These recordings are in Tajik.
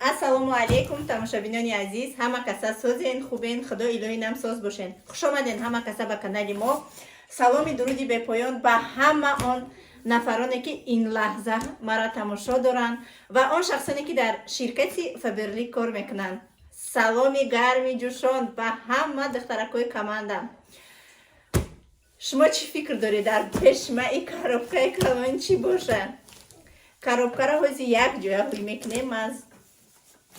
Ассалому алайкум, тамошобинони азиз. Ҳама каса созен, хубен, худо илоҳӣ нам соз бошен. Хуш омаден ҳама каса ба канали мо. Саломи дуруди бепоён ба ҳама он нафароне, ки ин лаҳза мара тамошо доранд ва он шахсоне, ки дар ширкати Фаберлик кор мекунанд. Саломи гарми ҷӯшон ба ҳама духтаракҳои командам. Шумо чӣ фикр доред, дар пеши ма ин коробкаи калон чӣ бошад? Коробкаро ҳози як ҷоя ҳуй мекунем. Ман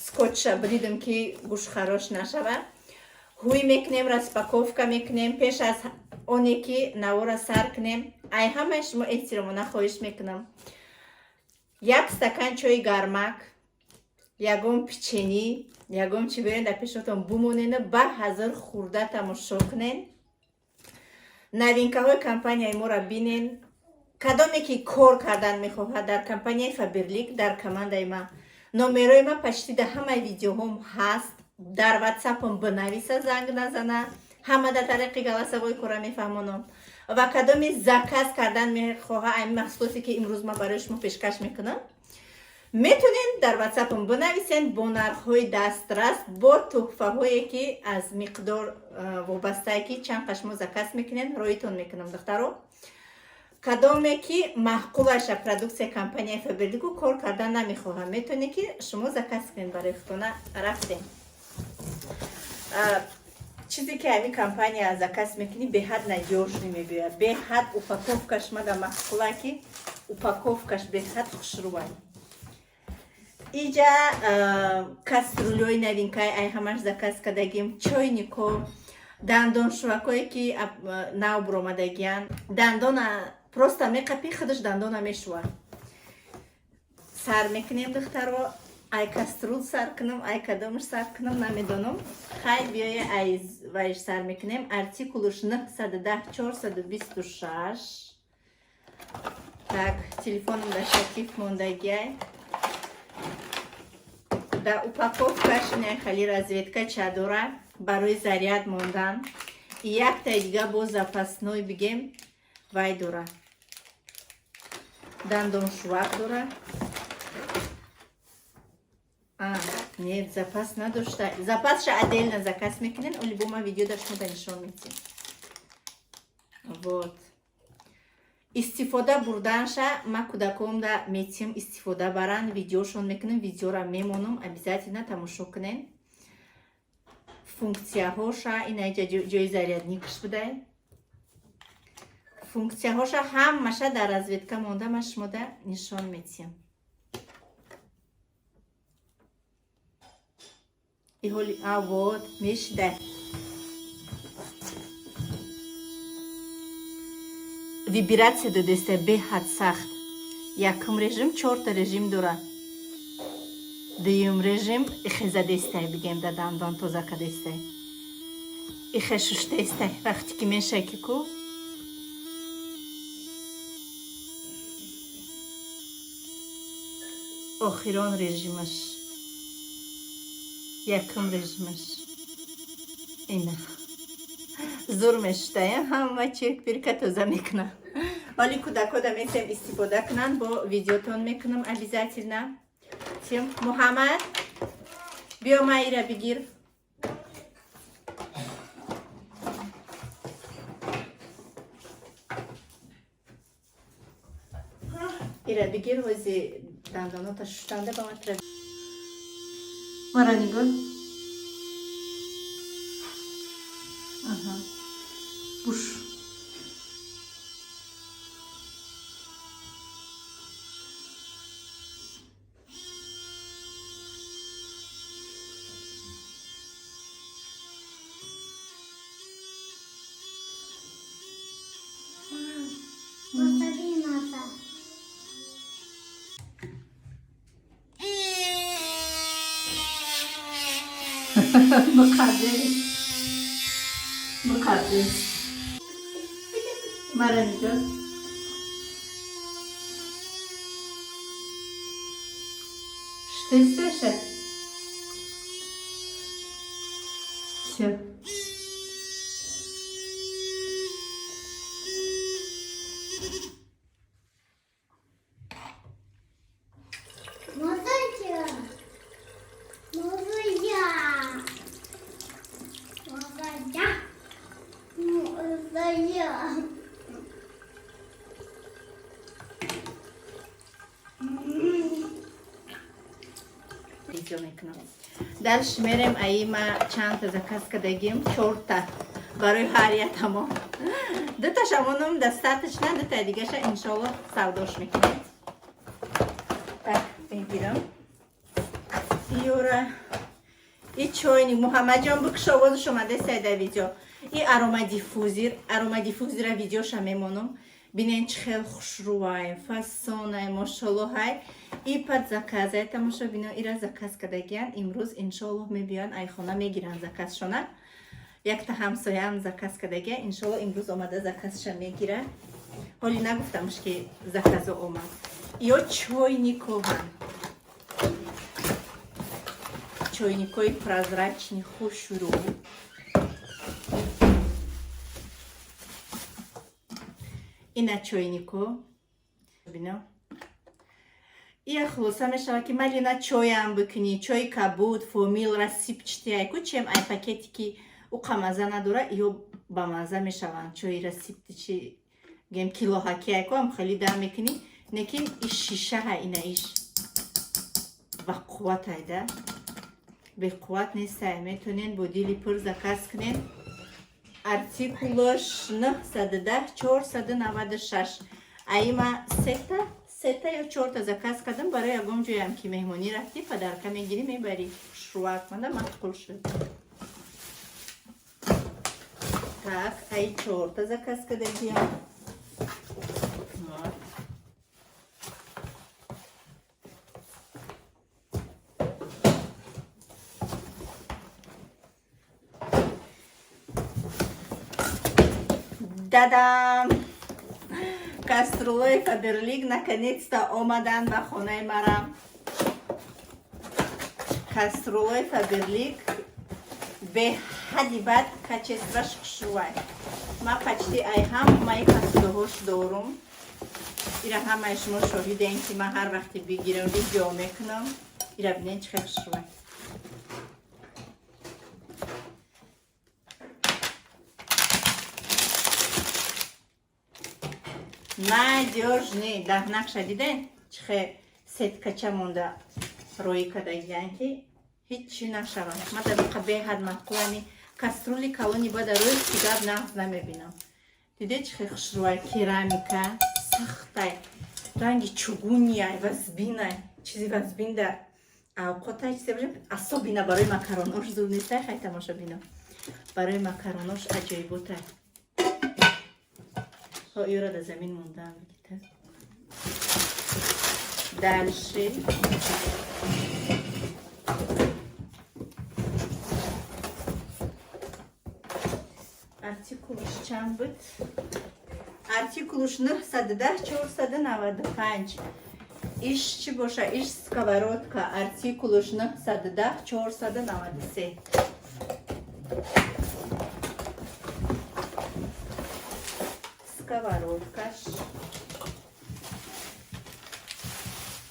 скотча бидидам, ки гӯшхарош нашавад. Ҳуй мекунем, распаковка мекунем. Пеш аз оне ки навора сар кунем, ай ҳамаи шумо эҳтиромона хоҳиш мекунам: як стакан чои гармак, ягон печенье, ягон чӣ берен, дар пешотон бумонену ба ҳазор хурда тамошо кунен, новинкаҳои компанияи моро бинен. Кадоме ки кор кардан мехоҳад дар компанияи Фаберлик, дар командаи ма, номерои ма почти дар ҳамаи видеоҳом ҳаст. Дар ватсапам бинависа, занг назана, ҳама дар тариқи голосовой кора мефаҳмонам. Ва кадоме заказ кардан мехоҳа ами маҳсулоте, ки имрӯз ма барои шумо пешкаш мекунам, метонен дар ватсапам бинависен, бо нархҳои дастрас, бо тӯҳфаҳое, ки аз миқдор вобастае, ки чанд қашмо заказ мекунен, роитон мекунам. Духтаро, кадоме ки маъқулаша продуксия компанияи Фаберлику, кор кардан намехоҳам, метавонед, ки шумо заказ кунед барои худтона. Рафтем. Чизе ки ҳамин компания заказ мекунӣ, беҳад надёжный мебиёяд, беҳад упаковкаш мада маъқула, ки упаковкаш беҳад хушрӯвай. Иҷа кастрюлёи новинкаи, ай ҳамаш заказ кардагим, чойнико, дандоншӯвакое, ки нав буромадагиян. Дандона просто меқапӣ, худаш дандона мешӯвад. Сар мекунем, духтаро. Ай кастрюл сар кунам, ай кадомаш сар кунам, намедонам. Хай, биёе, ай вайш сар мекунем. Артикулуш 910 426. Так, телефоном дар штатив мондагиай. Дар упаковкаш ина хали розетка ча дора барои заряд мондан. Яктай дига бо запасной бигем вай дора, дандоншӯвак дора. Нет, запас надошта. Запасша отдельно заказ мекунен. Оли бо ма видео дар шумо да нишон медиҳем. Вот, истифода бурданша ма кӯдакомда метиҳем, истифода баранд, видеошон мекунем, видеора мемонам, обязательно тамошо кунен. Функсияҳоша ина ҷои зарядникш будай. Функсияҳоша ҳамаша дар розетка монда, ма шумода нишон медиҳам. Иҳоли а вот мешидай, вибратсия додеста беҳад сахт. Якум режим, чорта режим дора. Дуюм режим ихезадестай, бигем, да дандон тоза кадестай, ихе шуштестай, вақте ки мешаки ку. Охирон режимаш, якум режимаш ина зур мешутая, ҳама чирк-пирка тоза мекунам. Ҳоли кӯдакода метавем истифода кунанд, бо видеотон мекунам обязательно. Тим Муҳаммад, биё, ма ира бигир. Ира бигир, ҳози дандонота шуштанда ба матра. Мара нигоҳ. Аҳа. Буш. Посади назад. Муқаддес. Муқаддес. Мара нигоҳ. Что Все. Мозаика. Видео мекунам. Дальше мерем, аима чандта заказ кардагим, чорта барои ҳар ятамо. Дуташамонум достаточно, дутаи дигаша иншолло савдош мекунем. Так, мегирам. Юра. И чойник Муҳаммадҷон, бикш, овозаш омада сайда видео. И аромадиффузер, аромадиффузера видеоша мемонам. Бинен, чӣ хел хушрӯвай, фасонай, мошалло ҳай. И под заказай, тамошобино, ира заказ кардагиян. Имрӯз иншоллоҳ мебиёян, айхона мегиранд заказшона. Якта ҳамсояам заказ кардагия, иншолло имрӯз омада заказша мегира. Ҳоли нагуфтамш, ки заказо омад. Ё чойникован. Чойникои прозрачный, хушрӯ. Ина чойнико. Бино. Ия хулоса мешавад, ки малина чоям бикунӣ, чои кабуд, фомил, рассыпчатый ку, чем ай пакете, ки уқа маза надора, ё ба маза мешаванд. Чои рассыпчатый гем килоҳаки айку ам хеле дам мекунӣ, лекин иш шишаҳа, ина иш ба қувват айда. Беқувват нестай, метонен бо дили пур заказ кунен. Артикулош 910 496. Аима сета ё чорта заказ кардам. Барои ягон ҷоям ки меҳмонӣ рафтӣ, подарка мегирӣ, мебарӣ. Хушрӯак мада маъқул шуд. Так, ай чорта заказ кардагиям. Вот. Дадам! Каструлои Фаберлик наконец-то омадан ба хонаи мара. Каструлои Фаберлик беҳади бад качестваш хушрӯвай. Ман почти ай ҳамаи посудаҳош дорум. Ира ҳамаи шумо шоҳидем, ки ман ҳар вақте бигирам, видео мекунам. Ира бинед, чӣ хел хушрӯвай. Надёжный. Даҳнақша диден, чӣ хел сеткача монда роӣ кардагиян, ки ҳичи нашавад. Ман дар воқеъ беҳад маъқулами кастрюли калони бада рӯи гап нағз намебинам. Диде, чӣ хел хушрӯвай, керамика сахтай, ранги чугунияй, вазбинай, чизи вазбин дар авқотай чизе бошад, особенно барои макаронош зур нестай. Хай, тамошобино, барои макаронош аҷоиботай. Ҳо, юра дар замин мондаам, бигита. Дальше артикулш чанд буд? Артикулш 910 495. Иш чӣ боша? Иш сковородка, артикулш 910 493. Сковородкаш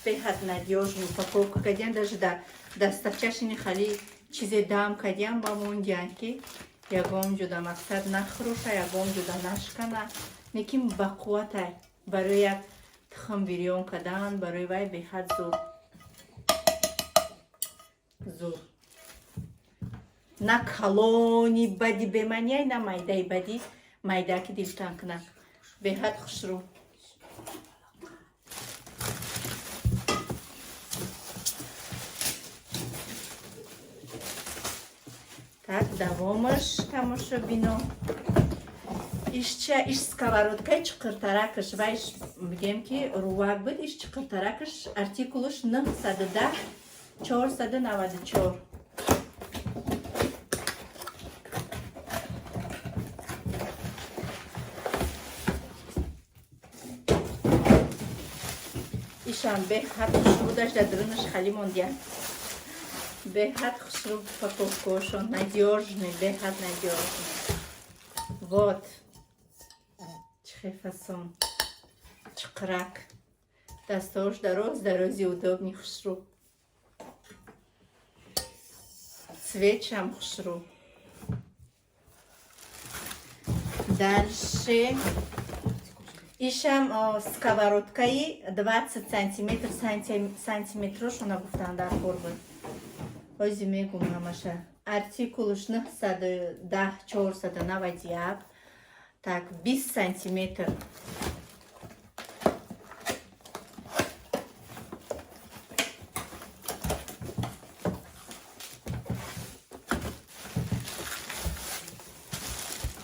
беҳад надёжный упаковка кардиан, даже да дастачашини хали чизе дам кардиан ба мондиан, ки ягон ҷуда мақсад нахӯроша, ягон ҷуда нашкана, лекин бақувватай. Барои як тухм бирён кардан, барои вай беҳад зур зур. На калони бади бемаънияй, на майдаи бади майдаки дилтанг кунад. Беҳад хушрӯ. Так, давомаш, тамошобино, ишча? Иш сковородкаи чиқиртаракаш ва иш бигем, ки рувак буд, иш чиқиртаракаш, артикулаш 910 494. Ишам беҳад хушрӯдаш, дар дурунаш хали мондиян. Беҳад хушрӯ упаковкаошон, надёжный, беҳад надёжный. Вот чӣ хел фасон, чиқирак, дастоош дароз дарози, удобный, хушрӯ, цветшам хушрӯ. Дальше ишам сковородкаи 20 сантиметр, сантиметрошона гуфтан дар кор буд. Ҳози мегум ҳамаша. Артикулуш 910 491. Так, 20 сантиметр.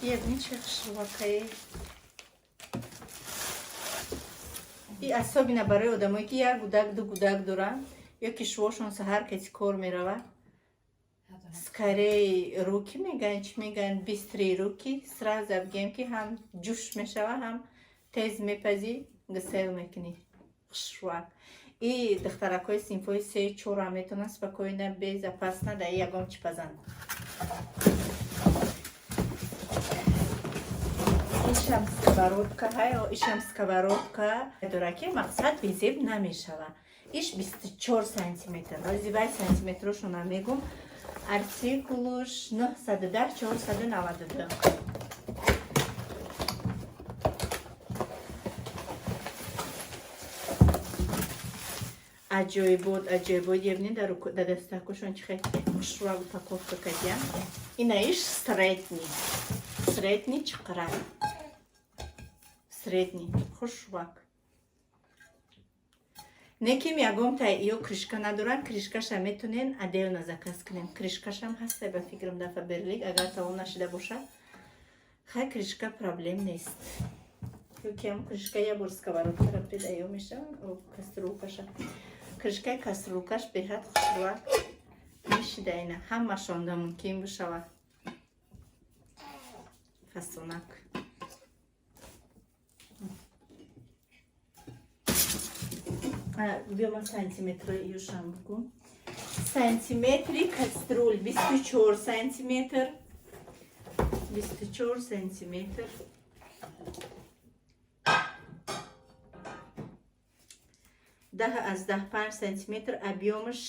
Ебниче хушрӯакае. И особенно барои одамое, ки як гудак, ду гудак доранд, ё ки шувошон саҳар каси кор меравад. Скорей руки мегӯянд, чӣ мегӯянд, быстрые руки, сразу бигем, ки ҳам ҷӯш мешава, ҳам тез мепазӣ, гусел мекунӣ. Хушрӯак. И духтаракҳои синфҳои се, чорам метавонанд спокойно, безопасно дар ягон чӣ пазанд. Ишам сковородка ҳай, ишам сковородка дора, ки мақсад безеб намешава. Иш 24 сантиметр. Рози вай сантиметрошона мегум. Артикулуш 910 492. Аҷоибот, аҷоибот. Ебни дар дастакушон чӣ хел хушрӯак упаковка кардиям. Ина иш средний. Средний чиқира. Средний, хушрӯак. Неким ягон тай ё крышка надоранд, крышкаша метонен отдельно заказ кунем. Крышкашам ҳаста, ба фикрам, дар Фаберлик, агар тамом нашида бошад. Хай, крышка проблем нест. Ёкиам крышка я бор сковородкара предаё мешавам, кастрюлкаша. Крышкаи кастрюлкаш беҳад хушрӯак мешида ина. Ҳамашонда мумкин бишавад. Фасонак. Биё, ман сантиметрои ёшам бугум. Сантиметри кастрюль 24 сантиметр. 24 сантиметр. 10,5 сантиметр, объемаш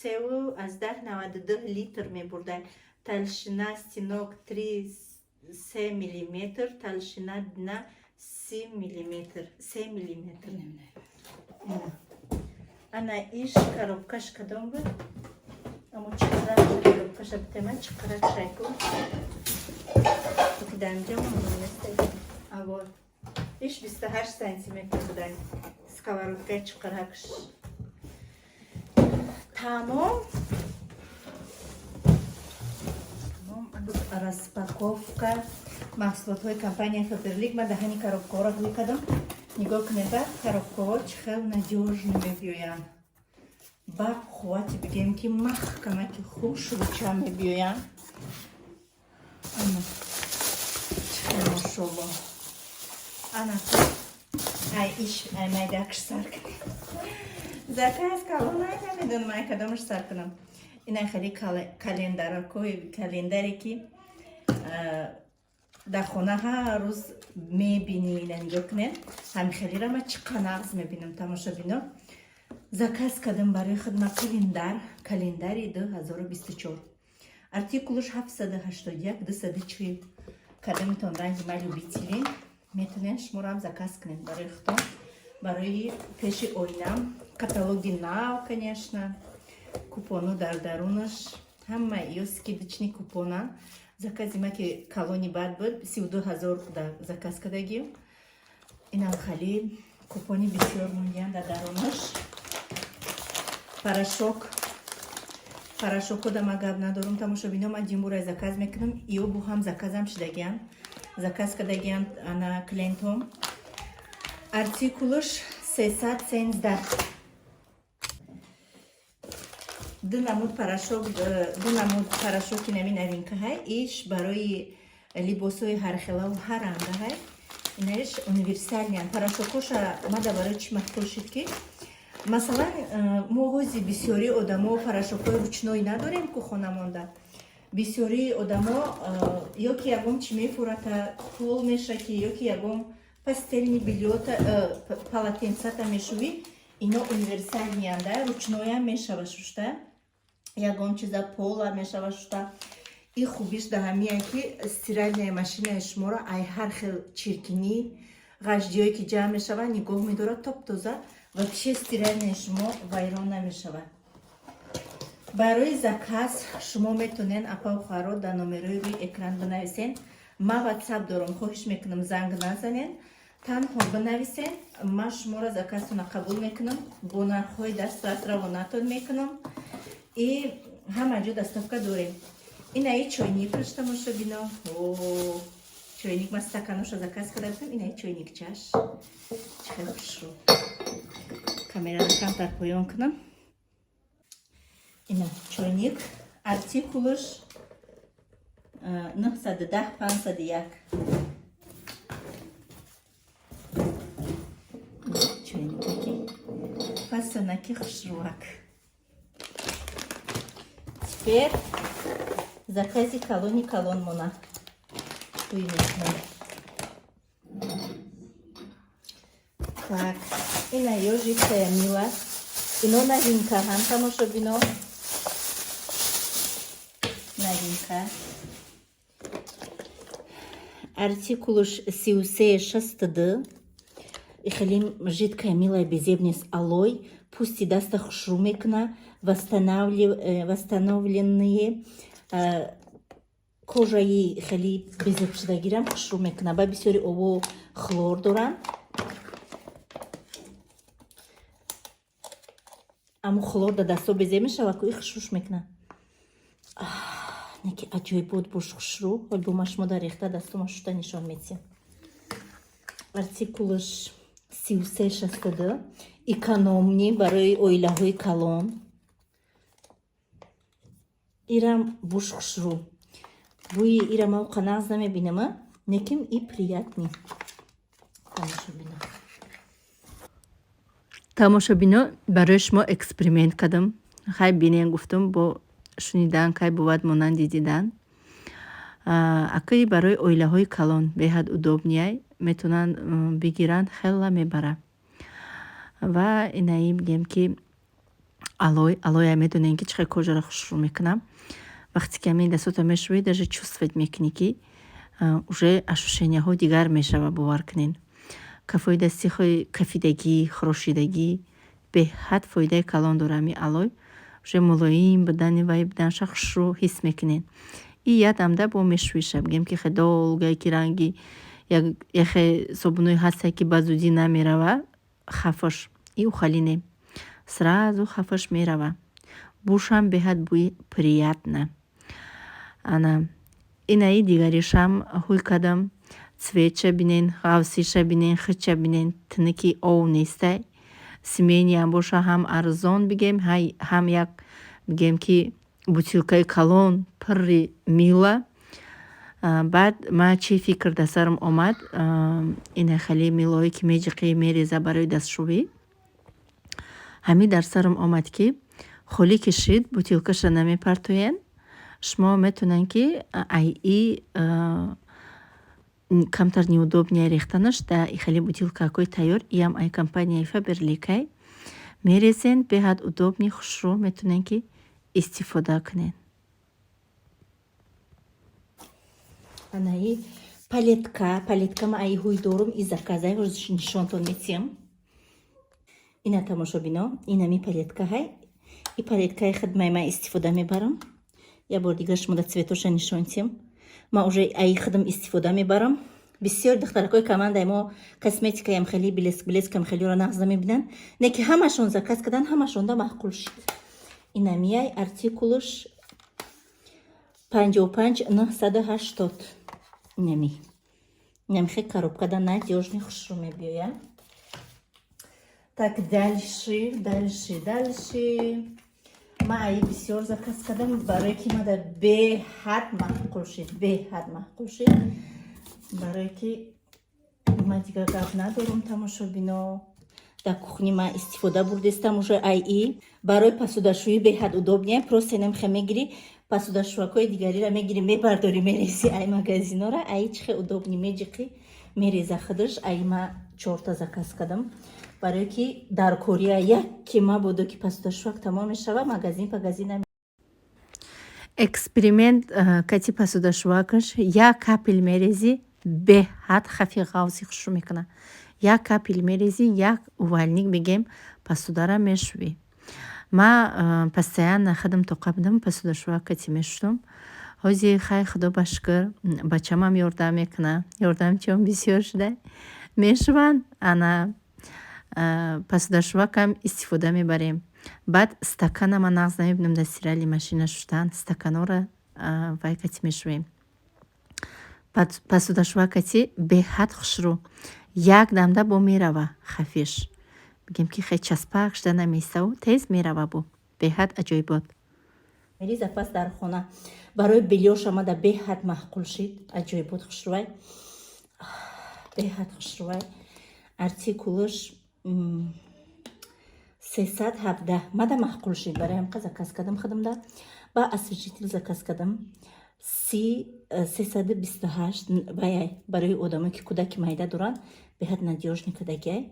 3,92 литр мебурда. Толщина стенок 3 се миллиметр, толщина дна 3 миллиметр, 3 миллиметр. Ана иш коробкаш кадом буд? Амо чиқира коробкаша битема, чиқира шайку. Ки дамҷа. Аво. Иш 28 сантиметр будай. Сковородкаи чиқиракш. Тамом. Тамом. Распаковка маҳсулотҳои компания Фаберлик. Ман даҳани коробкаҳоро ҳуй кардам. Нигоҳ кунед, ба коробкаҳо чӣ хел надёжно мебиёянд. Ба қуввати, бигем, ки маҳкамаки хушрӯча мебиёянд. Ана чӣ хел, машолло. Ана ай иш ай майдакш сар кунем. Заказ калонай, намедонам, ай кадомаш сар кунам. Ина хеле календаракои, календаре, ки дар хона ҳар рӯз мебинӣ. Ина нигоҳ кунед, ҳамин хелера ман чӣ қа нағз мебинам, тамошобино. Заказ кардам барои худма календар, календари 2024. Артикулуш 781 240. Кадомитон ранги ма любители, метонед шуморо заказ кунед барои худтон, барои пеши оина. Каталоги нав, конечно, купону дар дарунаш ҳама ё скидочный купона. Закази ма ки калони бад буд, 32 000 заказ кардагим. Инам хали купони бисёр мондиян дар дарунаш. Порошок, порошокҳо да ма гап надорум, тамошобино. Ман ҷимбурай заказ мекунам, ё бу ҳам заказам шидагиян, заказ кардагиян ана клиентом. Артикулуш 313. Ду намуд порошок, ду намуд порошоки нами новинкаҳай. Иш барои либосҳои ҳархелаву ҳар рангаҳай. Инаиш универсальныян порошокҳоша. Мада барои чӣ маъқул шуд, ки масалан, мо ҳози бисёри одамо порошокҳои ручной надорем ку хона монда. Бисёри одамо ё ки ягон чӣ мефурата, пол меша, ки ё ки ягон постельный бельёта, полотенцата мешӯӣ. Ино универсальныянда, ручноям мешава шушта, ягон чиза пола мешава шушта. И хубиш да ҳамия, ки стиральная машинаи шуморо ай ҳар хел чиркинӣ, ғаждиҳое ки ҷамъ мешаванд, нигоҳ медорад топ тоза. Вообще стиральная шумо вайрон намешавад. Барои заказ шумо метонен, апау хоҳаро, дар номерои рӯи экран бинависен. Ма ватсап дорам, хоҳиш мекунам, занг назанен, танҳо бинависен. Ман шуморо заказтона қабул мекунам, бо нархҳои дастрас равонатон мекунам и ҳама ҷо доставка дорем. Инаи чойникаш, тамошобино. Чойник, ман стаканоша заказ карда будам. Инаи чойникчаш чӣ хеле хушрӯ. Камераро камтар поён кунам. Ина чойник, артикулаш 910 501. Чойникаки фасонаки хушрӯак. Теперь закази калони калон мона ҳуй мекунам. Так, ина ёжикая мила. Ино новинка ҳам, тамошобино, новинка. Артикулуш 3362. Хеле жидкая милая безеб нест, алой пӯсти даста хушрӯ мекуна, восстановленные кожаи хеле безебшудагирам хушрӯ мекуна. Ба бисёри ово хлор доранд, аммо хлор да дасто безеб мешава ку, и хушрӯш мекуна. Неки аҷоибот бош, хушрӯ. Ҳол бо ма шумо дар рехта дастома шута нишон медиҳем. Артикулаш 3362, экономный барои оилаҳои калон. Ирам буш хушрӯ, бӯи ира ма уқа нағз намебинама, лекин и приятный, тамошобино. Тамошобино, барои шумо эксперимент кардам. Хай, бинен, гуфтам, бо шунидан кай бувад монанди дидан. Акаи барои оилаҳои калон беҳад удобный, метавонанд бигиранд, хела мебара. Ва инаи бигем ки алой. Алоя медонем ки чӣ хел кожаро хушрӯ мекунам. Вақте ки ҳамин дастото мешӯӣ, даже чувствовать мекунӣ, ки уже ощущенияҳо дигар мешава. Бовар кунед, кафои дасти кафидагӣ, хурошидагӣ, беҳад фоидаи калон дора ҳамин алой. Уже мулоим будани вай буданша хушрӯ ҳис мекунед. И ядамда бо мешӯиша, бигем ки хе долгое, ки ранги яхе собуное ҳастае, ки ба зудӣ намерава хафаш, и ухали не, сразу хафаш мерава. Бушам беҳад бӯи приятна. Ана инаи дигаришам ҳуй кардам. Цветша бинен, ғавсиша бинен, хича бинен, тиники ов нестай. Семейныйам боша, ҳам арзон бигем, ҳам як бигем ки бутилкаи калон пурри мила. Баъд ма чӣ фикр дар сарам омад? Ина хеле милое ки меҷиқӣ, мереза барои дастшӯӣ. Ҳамин дар сарам омад, ки холӣ кишид, бутилкаша намепартоен. Шумо метавонед ки айи камтар неудобный рехтанаш, да хеле бутилкакҳои тайёр, иам ай компанияи Фаберликай, мерезен, беҳад удобный, хушрӯ, метавонед ки истифода кунед. Анаи палетка. Палетка ма аи ҳуй дорум и заказай нишонтон метиҳам. Ина, тамошобино, инами палетка ҳай. И палеткаи хидмаи ман истифода мебарам. Як бор дигар шумо да цветоша нишон тиҳам. Ман уже аи хидм истифода мебарам. Бисёр духтаракҳои командаи мо косметикаям хеле блеск блескам хелиро нағз намебинанд, не ки ҳамашон заказ кардан, ҳамашонда маъқул шид. Инамияй, артикулаш 55980. Инами хе коробкада надёжный, хушрӯ мебиёя. Так, дальше, дальше, дальше. Ман аи бисёр заказ кардам, барое ки мада беҳад маъқул шид, беҳад маъқул шид, барое ки ман дигар гап надорум, тамошобино. Дар кухни ман истифода бурдестам уже айи. Барои посудашӯӣ беҳад удобный. Просто инам хе мегирӣ, посудашӯакҳои дигариро мегирӣ, мебардорӣ, мерези ай магазинора, аи чӣ хе удобный, меҷиқӣ, мереза худаш. Аи ма чорта заказ кардам, барое ки дар Корея яке мабодо ки посудашӯак тамом мешава, магазин пагазин. Эксперимент кати посудашӯакаш як капель мерези, беҳад хафи ғавзи хушрӯ мекунад. Як капель мерези, як умывальник бигем, посудара мешӯӣ. Ма постоянно худам тоқа будам, посудашӯяк кати мешустум. Ҳози хай, худо ба шукр, бачамам ёрдам мекуна. Ёрдамчиём бисёр шуда. Мешуванд, ана посудашӯякам истифода мебарем. Баъд стакана ман нағз намебинам дар стиральный машина шуштан. Стаканҳоро вай кати мешӯем. Посудашӯяк кати беҳад хушрӯ. Як дамда бо мерава хафиш. Бигем ки хе часпак шуда намеиставу тез мерава бо. Беҳад аҷоибот. Запас дар хона барои бельёш омада, беҳад маъқул шид. Аҷоибот, хушрӯвай. Беҳад хушрӯвай. Артикулаш 317. Мада маъқул шид. Барои ҳамқа заказ кардам худамда. Ба освежитель заказ кардам. 328 ваяй, барои одамое ки кӯдаки майда доранд, беҳад надёжный кадагиай.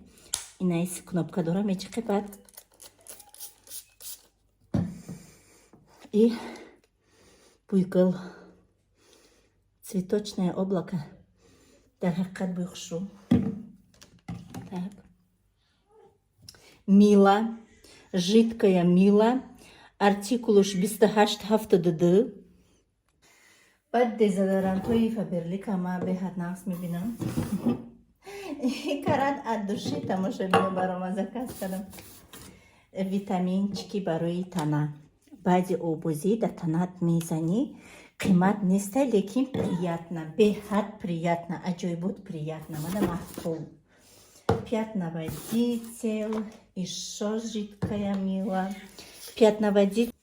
Инаис кнопка дора, мечиқе, баъд и бӯи гул, цветочное облако, дар ҳақиқат бӯи хушрӯ. Так, мыло, жидкое мыло, артикулуш 2872. Баъд дезодорантҳои Фаберлика ма беҳад нағз мебинам. Карат от души, тамошобино, барома заказ кардам. Витаминчики барои тана. Баъди обозӣ дар танат мезанӣ, қимат нестай, лекин приятно, беҳад приятно, аҷоибот приятно, мада маъқул. Пятновыводитель, ещё жидкое мыло. Пятновыводитель.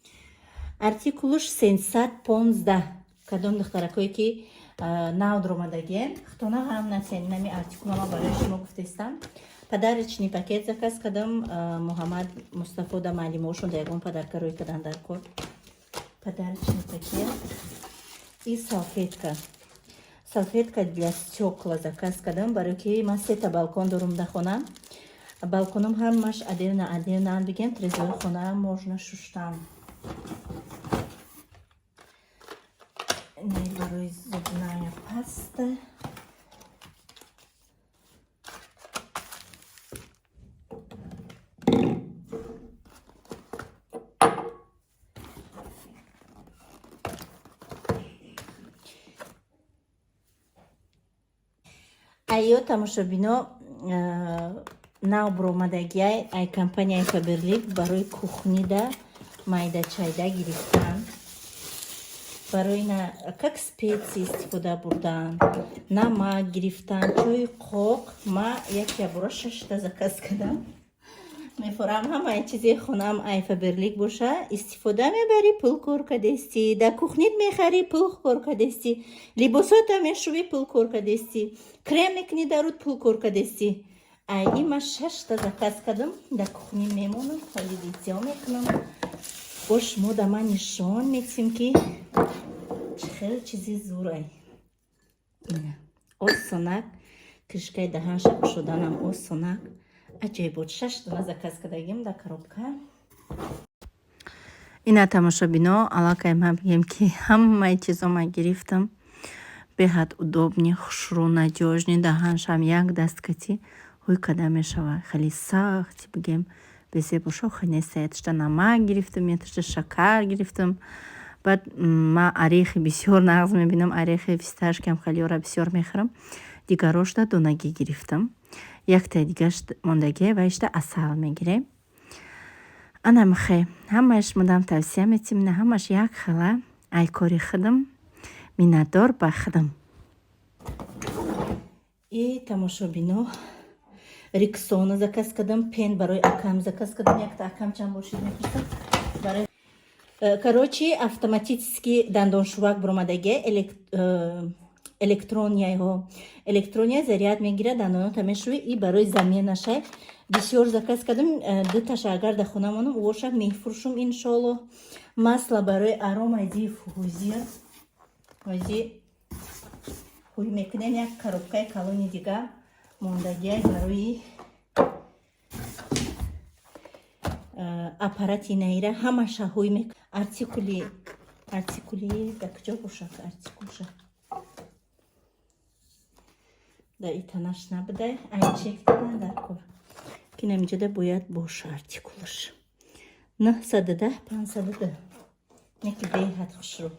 Артикулуш 315. Кадом духтаракое ки нав дуромадагиен, худтона ғам натен, нами артикулама барои шумо гуфтестам. Подарочный пакет заказ кардам Муҳаммад Мустафо да маълимошон да ягон подарка рӯй кардан дар кор. Подарочный пакет и салфетка. Салфетка для стекла заказ кардам, барои ки ман сета балкон дорум дар хона. Балконом ҳамаш отдельно отдельно, бигем, трезои хона можно шуштан. Не, барои зубная паста. Айё, тамошобино, нав буромадагиай ай компанияи Фаберлик, барои кухнида майдачайда гирифтан, барои на как специи истифода бурдан, намак гирифтан, чойи қоқ. Ма як бора шашта заказ кардам. Мефорам, ҳамаи чизи хонаам ай Фаберлик боша, истифода мебарӣ, пул кор кардести, дар кухнит мехарӣ, пул кор кардести, либосота мешӯвӣ, пул кор кардести, крем мекунӣ дар руд, пул кор кардести. Ай има шашта заказ кардам, дар кухни мемонам, ҳоли видео мекунам, бо шумо да ман нишон метим, ки чӣ хел чизи зурай. Осонак крышкаи даҳанша кушоданам осонак, аҷоибот. Шаш дона заказ кардагим дар коробка. Ина, тамошобино, аллакай ман бигем, ки ҳамаи чизо ман гирифтам. Беҳад удобный, хушрӯ, надёжный, даҳаншам як даст кати ҳуй када мешава. Хеле сахти, бигем, безебушо хеле неста. Яташта намак гирифтам, яташта шакар гирифтам. Баъд ман орехи бисёр нағз мебинам, орехи фисташкиам хелеёра бисёр мехӯрам. Дигарошда донагӣ гирифтам. Яктаи дигаш мондагие, ваишта асал мегирем. Ана михе ҳамааш мудам тавсия метим, ина ҳамаш як хела ай кори худам, миннатдор ба худам. И, тамошобино, Рексона заказ кардам, пен барои акам заказ кардам, якта акам чанд бошид мепурсад. Барои короче, автоматически дандоншувак буромадагия, электронияҳо, электрония, заряд мегирад, дандонота мешӯӣ. И барои заменашай бисёр заказ кардам, дуташа агар дар хона монам, уоша мефурӯшум, иншоалло. Масло барои арома диффузер ҳози ҳуй мекунем. Як коробкаи калони дига мондагиай барои аппарати наира, ҳамаша ҳуй мек. Артикули дар куҷо бошад? Артикулша дар итанаш набудай, ай чек дидан дар кор, ки намиҷода бояд боша артикулаш. 910, 502. Неки беҳад хушрӯ.